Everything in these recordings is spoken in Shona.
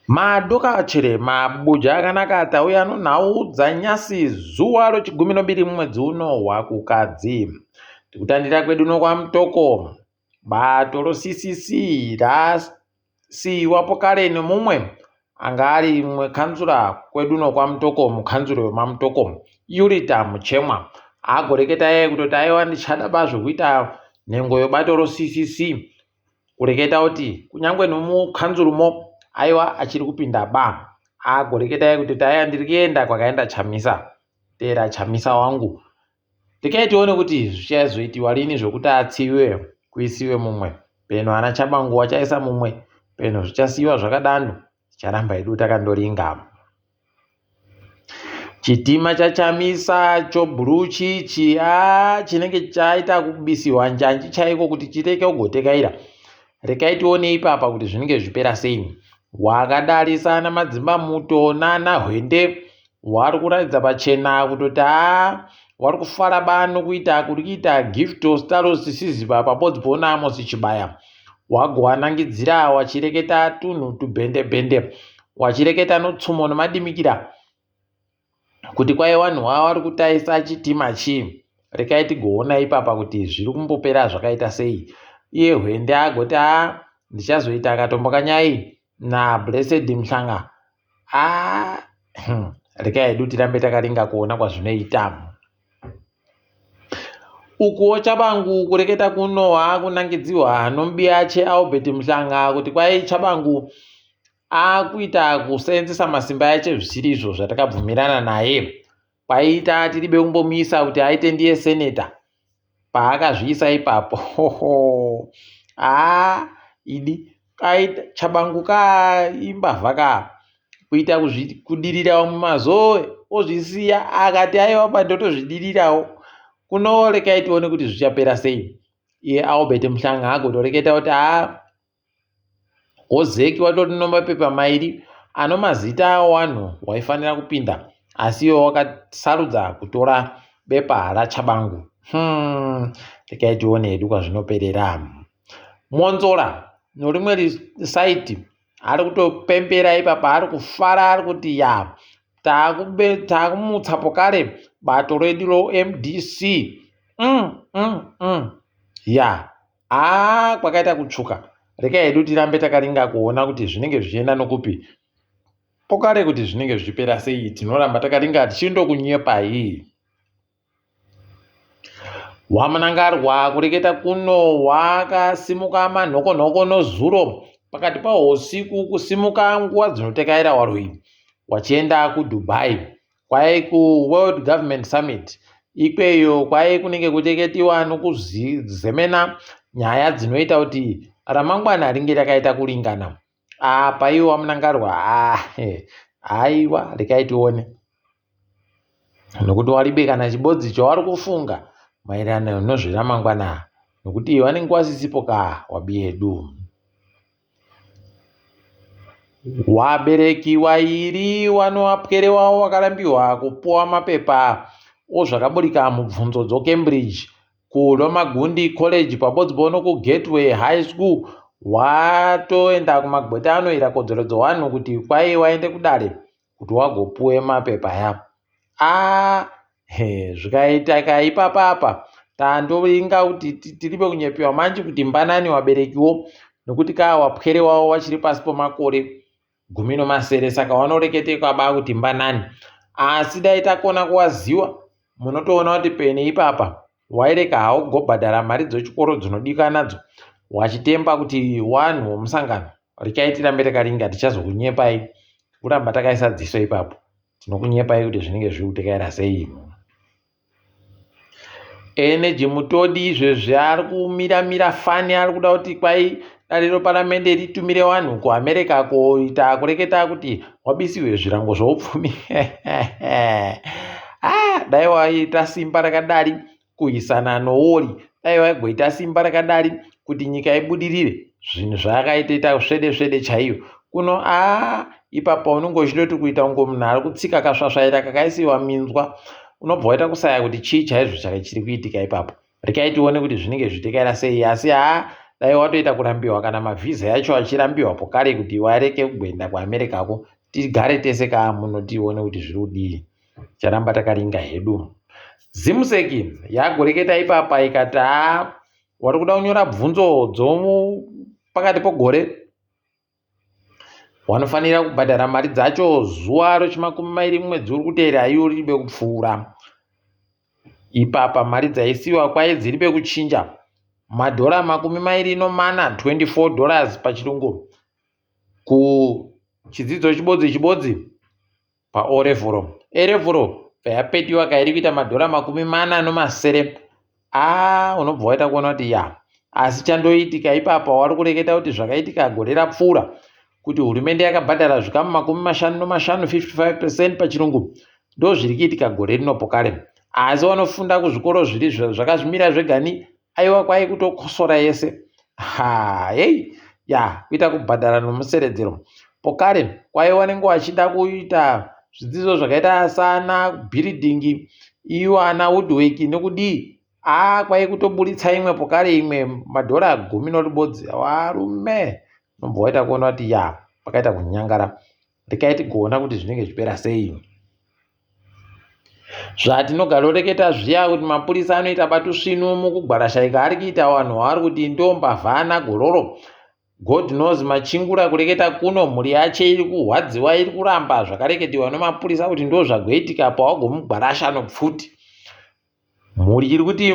Madokachere mabuja akanaka tauya nonhau dzanyasi zuva rochigumi nombiri mumwedzi uno waKukadzi. Tikutandira kwedu nokwaMutoko bato roCCC rasiiwapo kare nemumwe anga ari mumwe kanzura kwedu nokwaMutoko mukanzuru wemaMutoko Yurita Muchemwa agoreketa iye kutoti aiwa ndichada bazvokuita nhengo yobato roCCC Kureketa kuti kunyangwe nomukanzurumo aiwa achiri kupinda ba. Agoreketa kuti taya ndiri kuenda kwakaenda Chamisa. Teera Chamisa wangu. Rekai tione kuti zvichazoitiwa rini zvokuti atsiviwe kuisiwe mumwe. Peno ana Chabangu wachaisa mumwe. Peno zvichasiyiwa zvakadano. Ticharamba hedu takandoringa. Chitima chaChamisa chobhuruu chichi haa chinenge chaita kubisiwa njanji chaiko kuti chireke kugotekaira. Rekai tione ipapa kuti zvinenge zvichipera sei. Wakadarisa ana madzimbamuto nana hwende wari kuratidza pachena kutoti haa wari kufara bano kuita kuri kuita gift Ostallos Siziba pabodzi poona Amos Chibaya. Wagowanangidzira wachireketa tunhu tubhende-bhende wachireketa notsumo nomadimikira kuti kwai wanhu wawari kutaisa chitima chii rekai tigoona ipapa kuti zviri kumbopera zvakaita sei iye hwende agoti a ndichazoita katombo kanyai nablessed mhlanga a hmm, rekai hedu tirambe takaringa kuona kwazvinoita Ukuwo Chabangu kureketa kuno waakunangidziwa nomubiyache Albert Mhlanga kuti kwai Chabangu akuita kuseenzesa masimba ache zvisiri izvo zvatakabvumirana naye. Kwaiita tiribe kumbomuisa kuti aite ndiye seneta paakazviisa ipapo. Hoho haa idi kaita Chabangu ka imbavha ka kuita kudirira mumazoe ozvisiya akati aiwa pa ndotozvidirirawo kuno rekai tione kuti zvichapera sei iye Albert Mhlanga agotoreketa kuti haa Hozeki watori nomapepa mairi ano mazita awanhu waifanira kupinda asi iwe wakasarudza kutora bepa raChabangu. Hmm, rekai tione hedu kwazvinoperera. Mwonzora norimwe saiti ari kutopembera ipapa ari kufara ari kuti ya taakumutsa pokare bato redu roMDC mm, mm, mm. ya haa kwakaita kutsvuka rekai hedu tirambe takaringa kuona kuti zvinenge zvichienda nokupi pokare kuti zvinenge zvichipera sei tinoramba takaringa tichindokunyepai WaMnangarwa kureketa kuno wakasimuka manhokonhoko nozuro pakati pahusiku kusimuka nguva dzinotekaira waroyi wachienda kuDubai kwai kuWorld Government Summit ikweyo kwai kunenge kuteketiwa nokuzemena nyaya dzinoita kuti ramangwana ringe rakaita kuringana. Apa iwo waMnangarwa ah, haiwa rekai tione. Nokuti waribe kana chibodzi chawari kufunga maererano nozveramangwana nokuti vanenge wasisipo ka wabiyedu. Wabereki wairi wanowapwere wavo wakarambiwa kupuwa mapepa ozvakaburika mubvunzo dzoCambridge kuLomagundi College pabodzi pono kuGateway High School watoenda kumagweta anoira kodzero dzewanhu kuti kwai waende kudare kuti wagopuwe mapepa aya ah he zvikaita ka ipapa apa tandovinga kuti tiribe kunyepiwa manje kuti mbanani waberekiwo nokuti kaa wapwere wavo wachiri pasi pomakore gumi nomasere saka wanoreketekwa ba kuti mbanani asi dai takona kuwaziwa munotoona kuti pene ipapa waireka hawo kugobhadhara mari dzochikoro dzinodikanadzo wachitemba kuti wanhu womusangano Rekai tirambe takaringa tichazokunyepai kuramba takaisa dziso ipapo tinokunyepai kuti zvinenge zviri kutekaira sei. Energy Mutodi izvezvi ari kumira mira fani ari kuda kuti kwai dare reparamende ritumire vanhu kuAmerica koita kureketa kuti wabisiwe zvirango zvoupfumi ah, dai waita simba rakadari kuisana noori dai vaigoita simba rakadari kuti nyika ibudirire zvinhu zvaakaitoita svede svede chaiyo kuno aa ipapa unenge uchitoti kuita kunge munhu ari kutsika kasvasvaira kakaisiwa minzwa unobva waita kusaya kuti chii chaizvo chake chiri kuitika ipapo rekai tione kuti zvinenge zvichitekaira sei asi haa Dai watoita kurambiwa kana mavhiza yacho achirambiwa pokare kuti wareke kugoenda kuAmerica ko tigare tese kaa muno tione kuti zviri kudii. Ticharamba takaringa hedu. Zimsec yagoreketa ipapa ikati haa wari kuda kunyora bvunzo dzomupakati pogore wanofanira kubhadhara mari dzacho zuva rechimakumi mairi mumwedzi uri kuteera iwo riribe kupfuura. Ipapa mari dzaisiwa kwaye dziri pekuchinja madhora 24, 24 dollars pachirungu kuchidzidzo chibodzi chibodzi paorevhoro. Erevhoro payapetiwa kairi kuita madhora 47 aa unobva waita kuona kuti ya asi chandoitika ipapa wari kureketa kuti zvakaitika gore rapfuura kuti hurumende yakabhadhara zvikamu 55, 55 percent pachirungu ndozviri kuitika gore rino pokare asi vanofunda kuzvikoro zviri zvakazvimira zvegani aiwa kwai kutokosora yese ha hei ya kuita kubhadhara nomuseredzero pokare kwai wanenge wachida kuita zvidzidzo zvakaita sana bhiridhingi iyo ana woodwork nokudii aa kwai kutoburitsa imwe pokare imwe madhora gumi noribodzi varume unobva waita kuona kuti ya pakaita kunyangara rekai tigoona kuti zvinenge zvichipera sei zvatinogaroreketa zviya kuti mapurisa anoita batusvinu mukugwarashaika ari kuita vanhu vaari kuti ndombavha ana gororo god knows machingura kureketa kuno mhuri yache iri kurwadziwa iri kuramba zvakareketiwa nemapurisa kuti ndo zvagoitika pawagomugwarasha nopfuti Mhuri iri kuti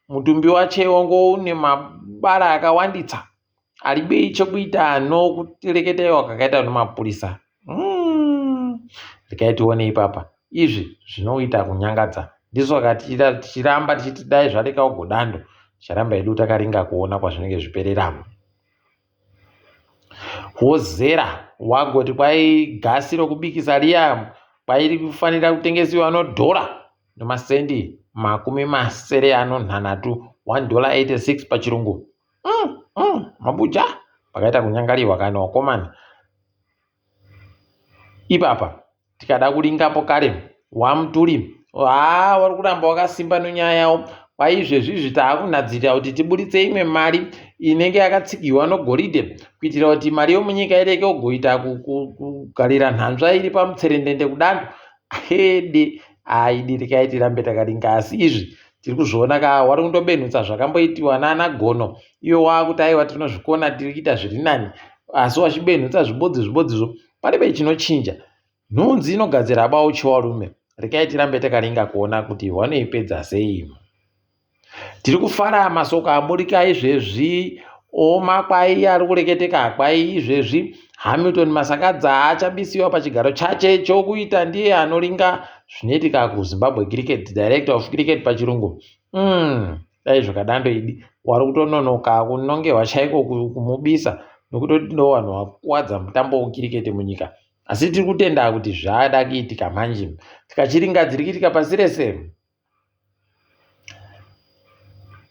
mutumbi wache wange une mabara akawanditsa aribei chekuita nokureketewa kwakaita nemapurisa mm. Rekai tione ipapa izvi zvinoita kunyangadza ndizvo saka tichiramba tichiti dai zvareka ugodando ticharamba hedu takaringa kuona kwazvinenge zviperera Wozera wagoti kwai gasi rokubikisa riya kwairi kufanira kutengesiwa nodhora nemasendi 76, $1.86 pachirungu. Mabuja pakaita kunyangariwa kani wakomana. Ipapa tikada kuringapo kare wamuturi haa wari kuramba wakasimba nonyaya yawo kwaizvezvi izvi taakunhadzirira kuti tiburitse imwe mari inenge yakatsigiwa nogoridhe kuitira kuti mari yomunyika ireke kugoita kugarira nhanzva iri pamutserendende kudando hede aidi rekai tirambe takaringa asi izvi tiri kuzviona ka wari kundobenhutsa zvakamboitiwa nana gono iwe waakuti aiwa tinozvikona tiri kuita zviri nani asi wachibenhutsa zvibodzi zvibodzizvo paribe chinochinja nhunzi inogadzira bauchi warume rekai tirambe takaringa kuona kuti wanoipedza sei Tiri kufara masoko aburika izvezvi omakwai ari kureketeka kwai izvezvi Hamilton Masakadza achabisiwa pachigaro chache chokuita ndiye anoringa zvinoitika kuZimbabwe Cricket, Director of Cricket pachirungu. Dai zvakadando idi wari kutononoka kunongewa chaiko kumubisa nokutoti ndo vanhu vakuwadza mutambo wekiriketi munyika. Asi tiri kutenda kuti zvada kuitika manje tikachiringa dziri kuitika pasi rese.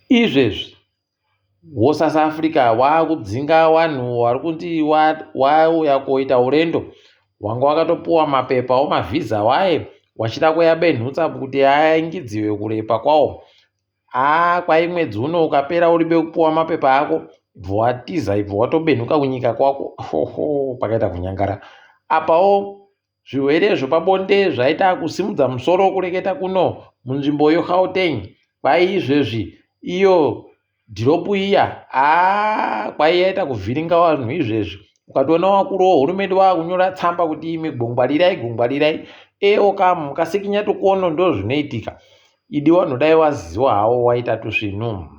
Izvezvi woSouth Africa wakudzinga vanhu vari kunzi wauya koita urendo wanga wakatopuwa mapepa omavhiza waye wachida kuyabenhutsa kuti aingidziwe kurepa kwawo haa kwai mwedzi uno ukapera uribe kupuwa mapepa ako ibvo watiza ibvo watobenhuka kunyika kwako hoho pakaita kunyangara apawo Zvirwere zvepabonde zvaita kusimudza musoro kureketa kuno munzvimbo yeGauteng kwai izvezvi iyo dhiropu iya haa kwai yaita kuvhiringa vanhu izvezvi ukatoona wakuru wehurumende wakunyora tsamba kuti imi gongwarirai gongwarirai ewo ka mukasikinya tukono ndozvinoitika idi vanhu dai waziwa hawo waita tusvinu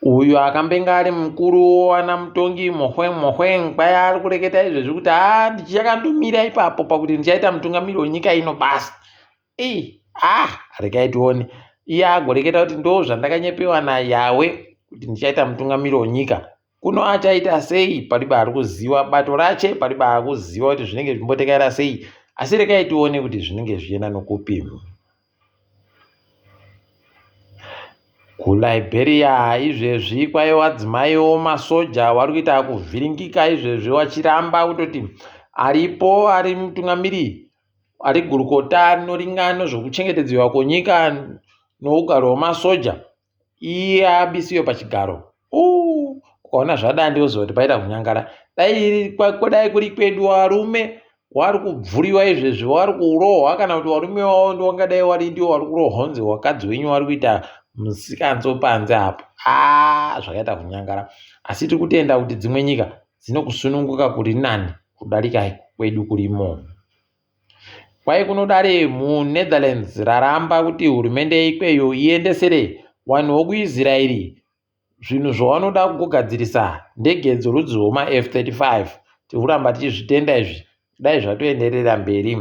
Uyu akambenge ari mukuru wana mutongi Mogoeng Mogoeng kwai ari kureketa izvezvi kuti haa ndichakandomira ipapo pakuti ndichaita mutungamiri wenyika ino basi. Ei ah regai tione. Iye agoreketa kuti ndo zvandakanyepewa naYawe kuti ndichaita mutungamiri wenyika. Kuno achaita sei paribe ari kuziva bato rache paribe ari kuziva kuti zvinenge zvimbotekaira sei asi regai tione kuti zvinenge zvichienda nokupi. KuLiberia izvezvi kwaiva vadzimaiwo masoja vari kuita kuvhiringika izvezvi vachiramba kutoti aripo ari mutungamiri ari gurukota rinoringa nezvekuchengetedzwa kwenyika nougaro hwemasoja. Iye abisiwe pachigaro. Uu, ukaona zvadandi woziva kuti paita kunyangara. Dai dai kuri kwedu varume wari kubvuriwa izvezvi wari kurohwa kana kuti varume wavo ndiwangadai wari ndiwo wari kurohwa kunzi wakadzi wenyu wari kuita musikanzo panze apo. Aa, zvakaita kunyangara. Asi tiri kutenda kuti dzimwe nyika dzinokusununguka kuri nani kudarika kwedu kurimo. Kwai kuno dare muNetherlands raramba kuti hurumende ikweyo iendesere vanhu vokuIsraeri zvinhu zvavanoda kugadzirisa ndege dzorudzi rwemaF-35. Tiri kuramba tichizvitenda izvi, dai zvatoenderera mberi.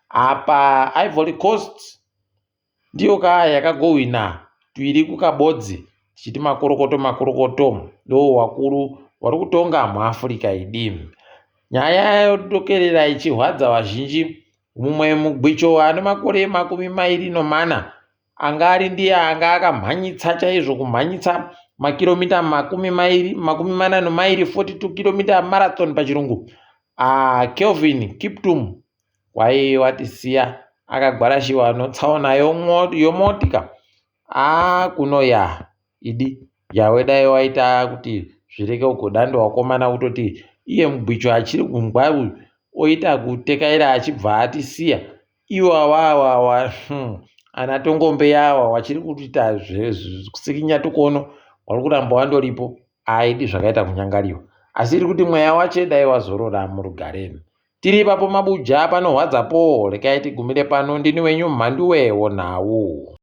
Apa Ivory Coast Ndiyo ka yakagohwina tuiri kukabodzi tichiti makorokoto makorokoto ndoo wakuru wari kutonga muAfrica idi. Nyaya yodokerera ichihwadza vazhinji mumwe mugwicho ane makore 24 anga ari ndiye anga akamhanyitsa chaizvo kumhanyitsa makiromita 42 42 kilomita marathon pachirungu ah, Kelvin Kiptum Kwai watisiya akagwarashiwa notsaona yomotika aa kuno ya idi yawe dai waita kuti zvireke ugodando wakomana kutoti iye mugwicho achiri kungwa uyu oita kutekaira achibva atisiya iwo awawawa hmm, ana tongombe yawa wachiri kuita kusikinya tukono wari kuramba wandoripo aidi zvakaita kunyangariwa asi iri kuti mweya wache dai wazorora murugare Tiri ipapo mabuja panorwadza poo rekai tigumire pano ndini wenyu Mhanduwe wonhau.